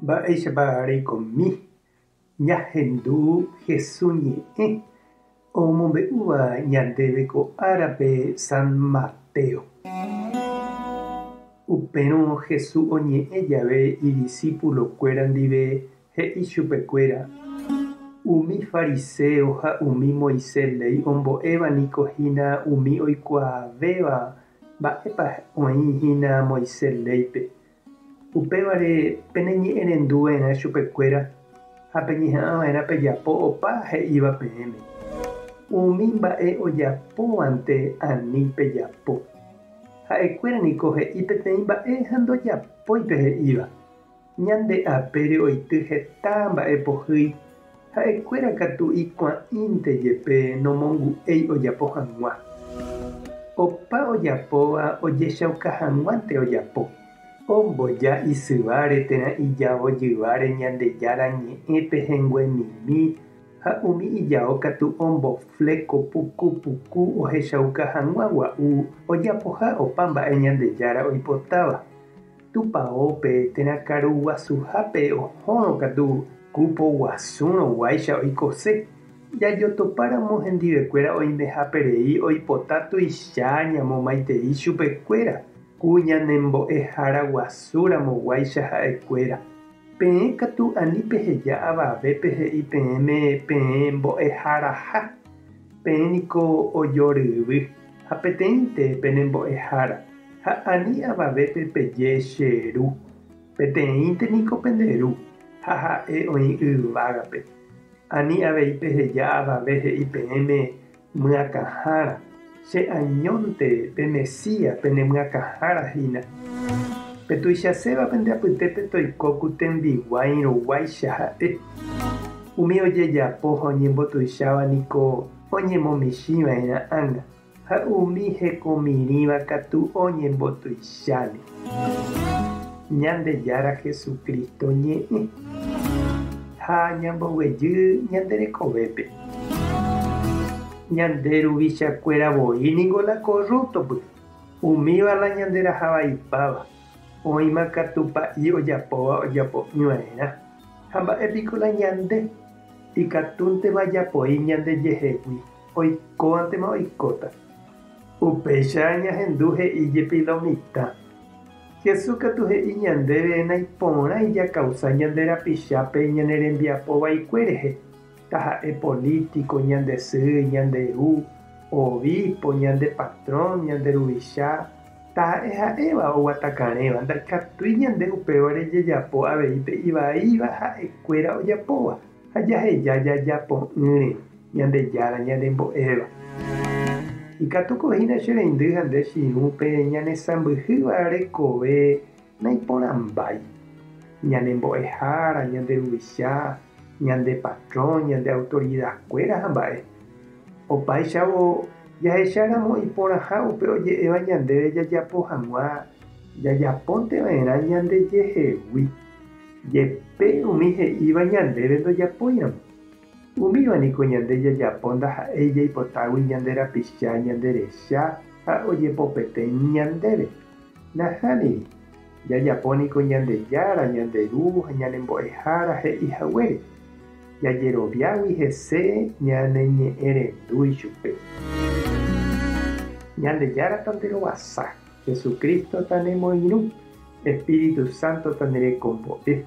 Mba'éichapa reikomi ñahendu Hesu ñe'ẽ omombe'úva ñandéve ko árape San Mateo. Upérõ Hesu oñe'ẽ jave idisípulokuéra ndive he'i chupekuéra, Umi fariséo ha umi Moisés léi ombo'éva niko hína umi oikuaavéva mba'épa oĩ hína Moisés léipe. Upévare peneñe'ẽrenduva'erã chupekuéra ha peñeha'ãva'erã pejapo opa he'íva peẽme. Umi mba'e ojapóvante ani pejapo. Ha'ekuéra niko he'i peteĩ mba'e ha ndojapói pe he'íva. Ñande apére oity heta mba'e pohýi, ha'ekuéra katu ikuã'ínte jepe nomongu'éi ojapo hag̃ua. Opa ojapóva ojechauka hag̃uánte ojapo. Omboja isyváre térã ijao jyváre Ñandejára ñe'ẽ pehẽnguemimi ha umi ijao katu ombofléko puku puku ohechauka hag̃ua gua'u ojapoha opa mba'e Ñandejára oipotáva. Tupaópe térã karu guasuhápe ohórõ katu ku poguasúrõ guáicha oikose, jajotopáramo hendivekuéra oimeháperei oipota tuicha ñamomaitei chupekuéra, ku ñanembo'ehára guasúramo guáicha ha'ekuéra. Peẽ katu ani peheja avavépe he'i peẽme peẽ mbo'eharaha, peẽ niko ojoryvy ha peteĩnte penembo'ehára. Ha ani avavépe peje che Ru, peteĩnte niko pende Ru, ha ha'e oĩ yvágape. Ani avei peheja avave he'i peẽme myakãhára, che añónte pe Mesías pene myakãhára hína. Pe tuichaséva pende apytépe toiko ku tembiguái ruguáicha ha'e. Umi ojejapo ha oñembotuicháva niko oñemomichĩ va'erã ág̃a. Ha umi hekomirĩva katu oñembotuicháne. Ñandejára Jesucristo ñe'ẽ. Ha ñamboguejy ñande rekovépe. Ñande ruvichakuéra voi ningo la korrúptopy, umíva la ñanderaha vaipáva, oĩma katu pa'i ojapóva ojapo'ỹ va'erã. Ha mba'e piko la ñande, ikatúntema japoi ñandejehegui. Oikóvantema oikóta. Upéicha ñahendu he'i jepi lo mitã. Jesús katu he'i ñandéve naiporãi jakausa ñande rapichápe ñane rembiapo vaikue rehe, taha'e político, ñande sy, ñande ru, obispo, ñande patrón, ñande ruvicha, taha'e ha'éva oguatakarẽva, ndaikatúi ñande upévare jajapo avei pe ivaíva ha'ekuéra ojapóva ha jaheja jajapo'ỹre. Ñandejára ñanembo'éva. Ikatúko hína che reindy ha nde che irũ pe ñanesãmbyhýva rekove naiporãmbái. Ñane mbo'ehára, ñande ruvicha, ñande patrón, ñande autoridad-kuéra ha mba'e. Opáichavo jahecháramo iporãha upe oje'éva ñandéve jajapo hag̃ua jajapónte va'erã ñandejehegui, jepe umi he'íva ñandéve ndojapóiramo. Umíva niko ñande jajapo ndaha'éi jaipotágui ñande rapicha ñande recha ha ojepopete ñandéve. Nahániri, jajapo niko Ñandejára, ñande Ru ha ñane Mbo'ehára he'i haguére, jajeroviágui hese ñaneñe'ẽrendu ichupe. Ñandejára tanderovasa, Jesucristo tanemoirũ, Espíritu Santo tanerekombo'e.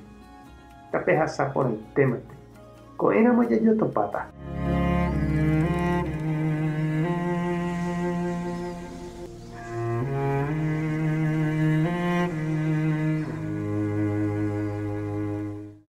Tapehasa porãitémante. Ko'ẽramo jajotopáta.